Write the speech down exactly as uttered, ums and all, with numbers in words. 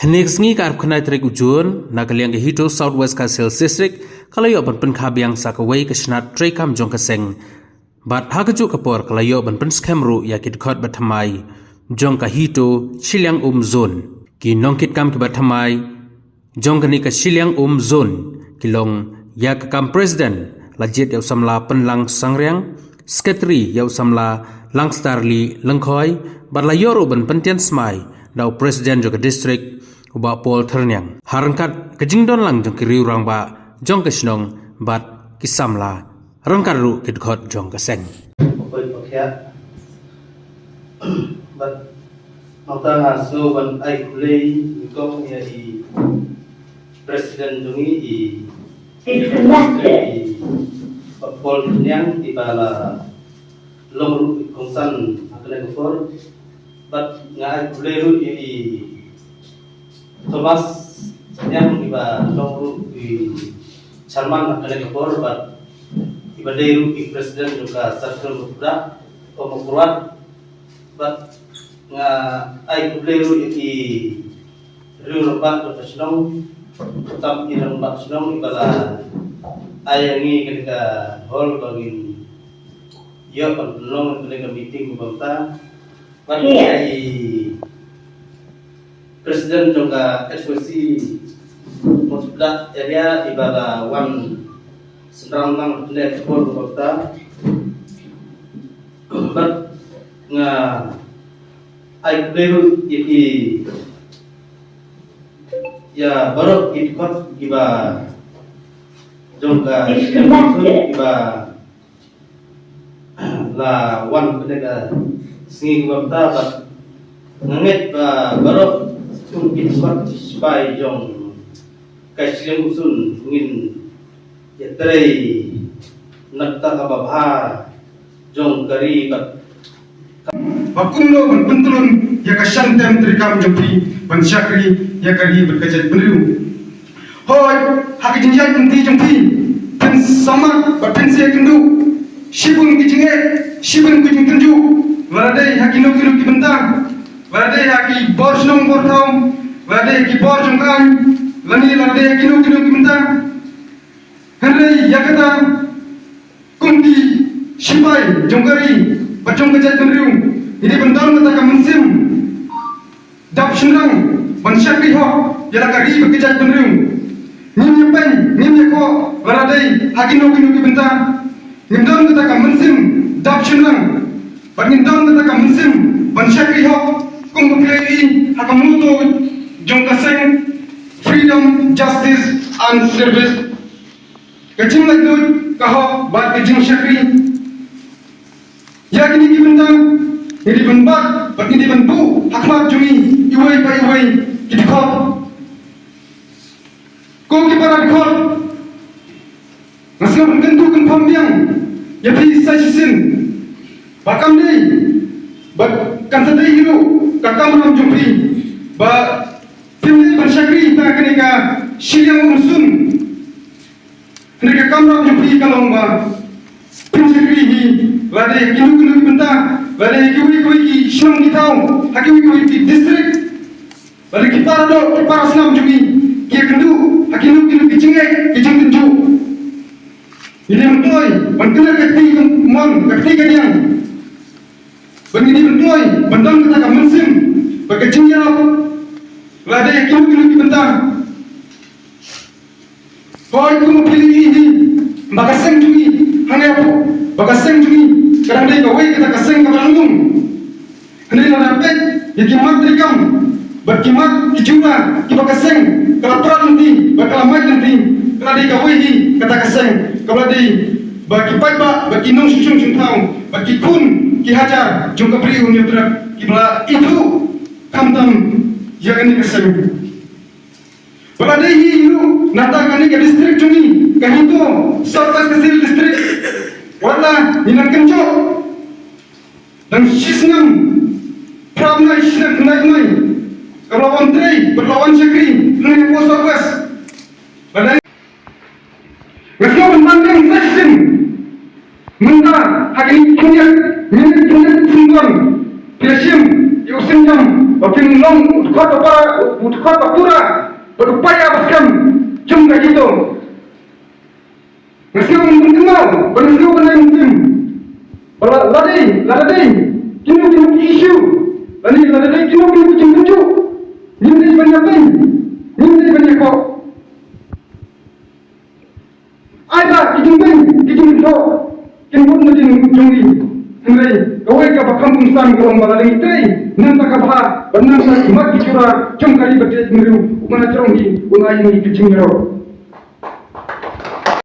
Kane ka sngi ka arphew khyndai tarik u Jun, na ka liang ka HITO South West Khasi Hills District, ka la ïoh ban pynkha biang sa kawei ka shnat treikam jong ka seng. Bad ha kajuh ka por ka la ïoh ban pynskhem ruh ïa ki dkhot ba thymmai jong ka HITO Shiliang Um Zone. Ki nongkitkam kiba thymmai jong kane ka Shiliang Um Zone ki long ïa ka kam president, la jied ïa u samla Pynlang Sangriang, secretary ïa u samla Langstarli Lyngkhoi, bad la ïoh ruh ban pyntian smai da u president jong ka district, u Bah Paul Thyrniang. Ha ryngkat ka jingdon lang jong ki riew rangbah jong ka shnong bad ki samla, ryngkat ruh ki dkhot jong ka seng. Poi pakhiah. Bad nangta nga sngew ban ai khublei nyngkong ïa i president jong ngi, i i Bah Paul Thyrniang, iba la long ruh i kongsan ha kane ka por. Bad nga ai khublei ruh ïa i Thomas Thyrniang, iba long ruh i chairman ha kane ka por, bad iba dei ruh i president jong ka circle Mawpdah, Mawkyrwat. Bad nga ai khublei ruh ïa ki riew rangbah jong ka shnong, tam ki rangbah shnong, iba la ai ïa ngi kane ka hall ba ngin ïoh ban pynlong kane ka meeting ba mynta. Bad ïa i president jong ka H Y C Mawpdah area, iba la wan synran lang ha kane ka por ba mynta. Bad nga ai khublei ruh ïa ki, ïa baroh ki dkhot kiba jong ka Shiliang Um Zone kiba la wan ha kane ka sngi kaba mynta. Bad nga ngeit ba baroh ki dkhot sipai jong ka Shiliang Um Zone ngin ïatrei na kata kaba bha jong ka ri bad ba kumno ban pyntlun ïa ka shang tem treikam jong phi ban shakri ïa ka ri bad ka jaitbynriew. Hooid, ha ka jingïaid lynti jong phi, phin samah bad phin sa ïakynduh shibun ki jingeh, shibun ki jingtynjuh, lada dei ha kino kino ki bynta, lada dei ha ki bor shnong bor thaw, lada dei ha ki bor jong ka aiñ, lane lada dei ha kino kino ki bynta. Hynrei ïa kata, kum ki sipai jong ka ri bad jong ka jaitbynriew, ngi dei ban don kata ka mynsiem dap shynrang ban shakri hok ïa la ka ri bad ka jaitbynriew. Ngim ïa peiñ, ngim ïa khoh, lada dei ha kino kino ki bynta. Ngim don kata ka mynsiem dap shynrang bad ngim don kata ka mynsiem ban shakri hok, kum ka phi la ïohi ha ka motto jong ka seng, freedom, justice and service. Ka jinglaitluid, ka hok bad ka jingshakri. Ïa kine ki bynta ngi dei ban bat bad ngi dei ban buh ha khmat jong ngi iwei pa iwei ki dkhot. Ko ki para dkhot, nga sngewbha ban kyntu kynpham biang ïa phi sa shisien ba kam dei, ba kan sa dei hi ruh ka kamram jong phi ba phim dei ban shakri ha kane ka Shiliang Um Zone. Hynrei ka kamram jong phi ka long ba phin shakri hi, lada dei ha kino kino ki bynta, lada dei ha kiwei kiwei ki shnong ki thaw, ha kiwei kiwei ki district, lada dei ki para doh, ki para snam jong ngi ki ïakynduh ha kino kino ki jingeh, ki jingtynjuh. Ngi dei ban kloi ban kynnoh ka kti ka mon, ka kti ka niang. Bad ngi dei ban kloi ban don kata ka mynsiem bad ka jingïarap, lada dei ha kino kino ki bynta. Hooid, kum phi la ïohi hi ba ka seng jong ngi hangne hapoh, ba ka seng jong ngi ka dang dei kawei kata ka seng kaba dang lung. Hynrei lada peit ïa ki mat treikam bad ki mat ki jura kiba ka seng ka la prat lynti bad ka la mait lynti, ka la dei kawei hi kata ka seng kaba la dei ba ki paidbah bad ki nongshong shnong shong thaw bad ki khun ki hajar jong ka Bri U Hynñiewtrep kiba la ithuh khamtam ïa kane ka seng. Ba la dei hi ruh nangta kane ka district jong ngi, ka HITO South West Khasi Hills District, wat la ngi nang kynjoh dang shisnem phra bnai, shisnem khyndai bnai, ka la wan trei bad la wan shakri hangne hapoh South West. Ba dei Nga sngew ban ban biang sa shisien. Mynta ha kine ki khyndiat minit, khyndiat syndon, phi la shim ïa u sienjam ba phin long u dkhot ba, u dkhot ba pura bad u paidbah ba skhem jong ka jaitbynriew. Nga sngew ban pynkynmaw ba nga sngew ban ai mynsiem ba la, lada, lada dei kino kino ki issue, lane lada dei kino kino ki jingtynjuh, ngim dei ban ïa beiñ, ngim dei ban ïa khoh. Ai ba ki jingbeiñ, ki jingtynjuh kin bud na jong ngi. Hynrei kawei kaba kham kongsan ka long ba lada ngi trei na ka bynta ka bha bad na ka bynta ki mat ki jura jong ka ri bad ka jaitbynriew, u Mynsiem Bakhuid un ai ïa ngi ki jingïaroh.